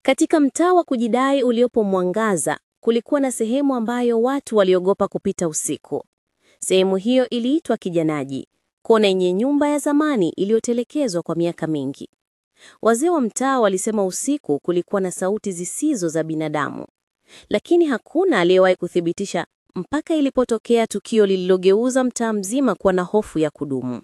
Katika mtaa wa kujidai uliopo Mwangaza, kulikuwa na sehemu ambayo watu waliogopa kupita usiku. Sehemu hiyo iliitwa Kijanaji, kona yenye nyumba ya zamani iliyotelekezwa kwa miaka mingi. Wazee wa mtaa walisema usiku kulikuwa na sauti zisizo za binadamu, lakini hakuna aliyewahi kuthibitisha mpaka ilipotokea tukio lililogeuza mtaa mzima kuwa na hofu ya kudumu.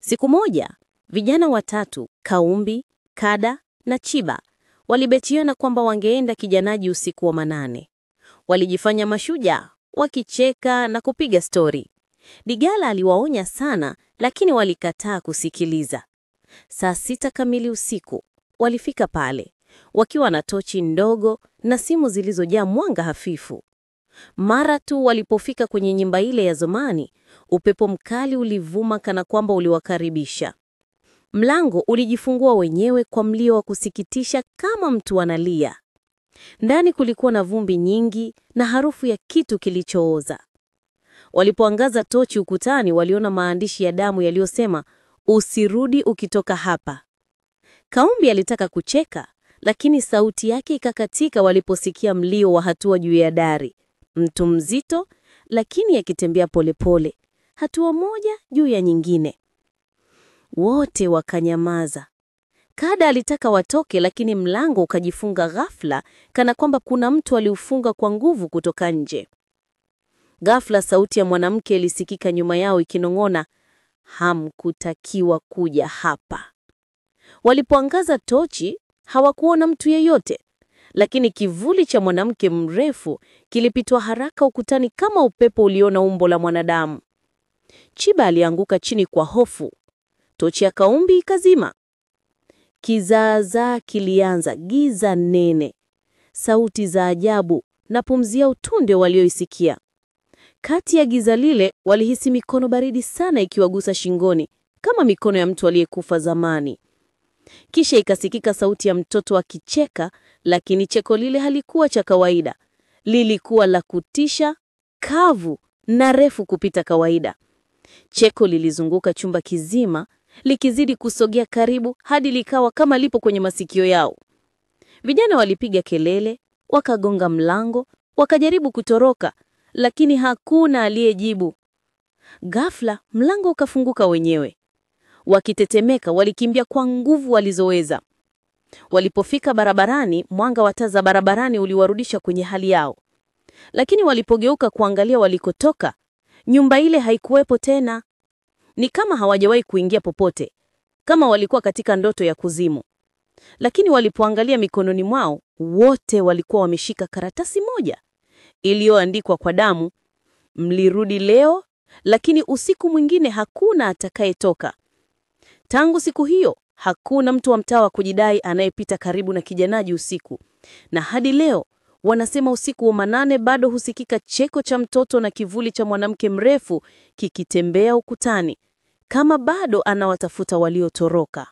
Siku moja, vijana watatu, Kaumbi, Kada na Chiba, walibetiana kwamba wangeenda Kijanaji usiku wa manane. Walijifanya mashujaa, wakicheka na kupiga stori. Digala aliwaonya sana, lakini walikataa kusikiliza. Saa 6 kamili usiku, walifika pale, wakiwa na tochi ndogo na simu zilizojaa mwanga hafifu. Mara tu walipofika kwenye nyumba ile ya zamani, upepo mkali ulivuma kana kwamba uliwakaribisha. Mlango ulijifungua wenyewe kwa mlio wa kusikitisha kama mtu analia. Ndani kulikuwa na vumbi nyingi na harufu ya kitu kilichooza. Walipoangaza tochi ukutani, waliona maandishi ya damu yaliyosema, "Usirudi ukitoka hapa." Kaumbi alitaka kucheka, lakini sauti yake ikakatika waliposikia mlio wa hatua juu ya dari. Mtu mzito, lakini akitembea polepole, hatua moja juu ya nyingine. Wote wakanyamaza. Kada alitaka watoke, lakini mlango ukajifunga ghafla, kana kwamba kuna mtu aliufunga kwa nguvu kutoka nje. Ghafla sauti ya mwanamke ilisikika nyuma yao ikinong'ona, "Hamkutakiwa kuja hapa." Walipoangaza tochi, hawakuona mtu yeyote, lakini kivuli cha mwanamke mrefu kilipitwa haraka ukutani kama upepo uliona umbo la mwanadamu. Chiba alianguka chini kwa hofu. Tochi ya Kaumbi ikazima. Kizaazaa kilianza, giza nene, sauti za ajabu na pumzi ya utunde walioisikia. Kati ya giza lile walihisi mikono baridi sana ikiwagusa shingoni, kama mikono ya mtu aliyekufa zamani. Kisha ikasikika sauti ya mtoto akicheka, lakini cheko lile halikuwa cha kawaida. Lilikuwa la kutisha, kavu na refu kupita kawaida. Cheko lilizunguka chumba kizima, likizidi kusogea karibu hadi likawa kama lipo kwenye masikio yao. Vijana walipiga kelele, wakagonga mlango, wakajaribu kutoroka, lakini hakuna aliyejibu. Ghafla mlango ukafunguka wenyewe. Wakitetemeka walikimbia kwa nguvu walizoweza. Walipofika barabarani, mwanga wa taa za barabarani uliwarudisha kwenye hali yao. Lakini walipogeuka kuangalia walikotoka, nyumba ile haikuwepo tena. Ni kama hawajawahi kuingia popote, kama walikuwa katika ndoto ya kuzimu. Lakini walipoangalia mikononi mwao, wote walikuwa wameshika karatasi moja iliyoandikwa kwa damu, "Mlirudi leo, lakini usiku mwingine hakuna atakayetoka." Tangu siku hiyo, hakuna mtu wa mtaa wa kujidai anayepita karibu na Kijanaji usiku. Na hadi leo, wanasema usiku wa manane bado husikika cheko cha mtoto na kivuli cha mwanamke mrefu kikitembea ukutani, kama bado anawatafuta waliotoroka.